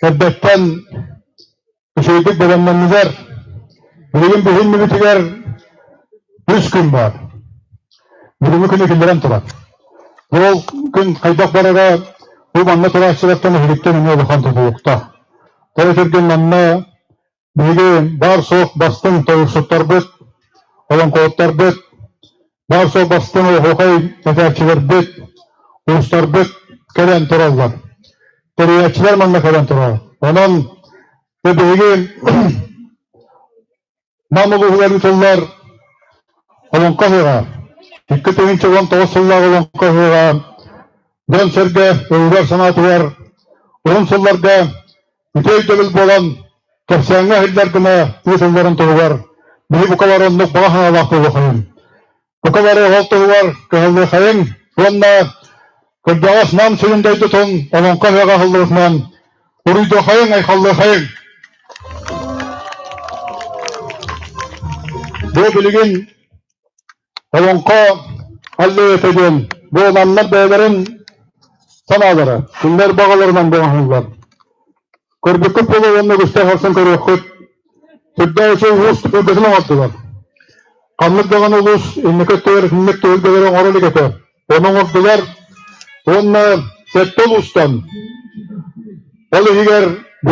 Эрдэттэн үчүгэйдик бэлэмнэннилэр. Билигин биһиннибитигэр үс күн баар. Бүгүҥҥү күнү киллэрэн турар. Ол күн хайдах барара бу манна турааччылартан эһигиттэн эмиэ улахан тутулуктаах. Тоҕо түргэн манна биһиги баар-суох бастыҥ тойуксуттарбыт, олоҥхоһуттарбыт, баар-суох бастыҥ оһуохай этээччилэрбит, уустарбыт кэлэн тураллар. Тэрийээччилэр манна кэлэн турар. Онон биһиги Нам улууһугар ыытыллар Олоҥхо ыһыаҕа 2019 сыллаах Олоҥхо ыһыаҕа дьон-сэргэ өйүгэр-санаатыгар уһун сылларга үтүө өйдөбүл буолан кэпсээҥҥэ иһиллэр гына ыытылларын туһугар биһи бука бары оннук баҕа санаалаах буолуохайын. Бука бары ол туһугар кыһаллыахайыҥ уонна кырдьаҕас Нам сирин дойдутун Олоҥхо ыһыаҕа аһыллыбытынан уруйдуохайыҥ, айхаллыахайыҥ! Бу билигин Олоҥхо аллеята диэн бу намнар бэйэлэрин санаалара, кинилэр баҕаларынан буоһаллар. Көрбүккүт буолуо уонна үгүстэр харсан көрүөххүт. Сүрдээх үчүгэй улуус түһүлгэтин оҥордулар. Ханнык даҕаны улуус инники өттүгэр итинник түһүлгэлэри оҥоро илик этэ. Ону оҥордулар уонна сэттэ улуустан, ол иһигэр.